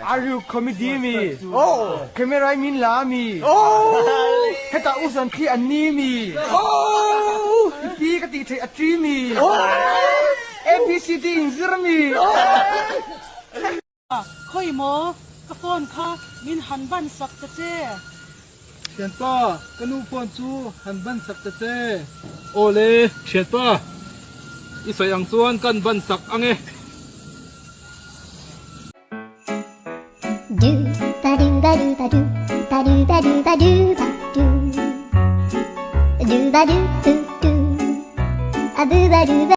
Are you comedy mi? Camera min la mi? Hetah u zan khi an ni mi? I pi ka ti thei a ṭi mi? ABCD in zir mi? Khawi maw, ka phone kha min han ban sak ta che. Thianpa, ka nu phone chu han ban sak ta che. Awle, thianpa, i sawi ang chuan kan ban sak ang e. Du ba du ba du ba du ba du ba du ba du ba du Du ba du du du A bu ba du ba.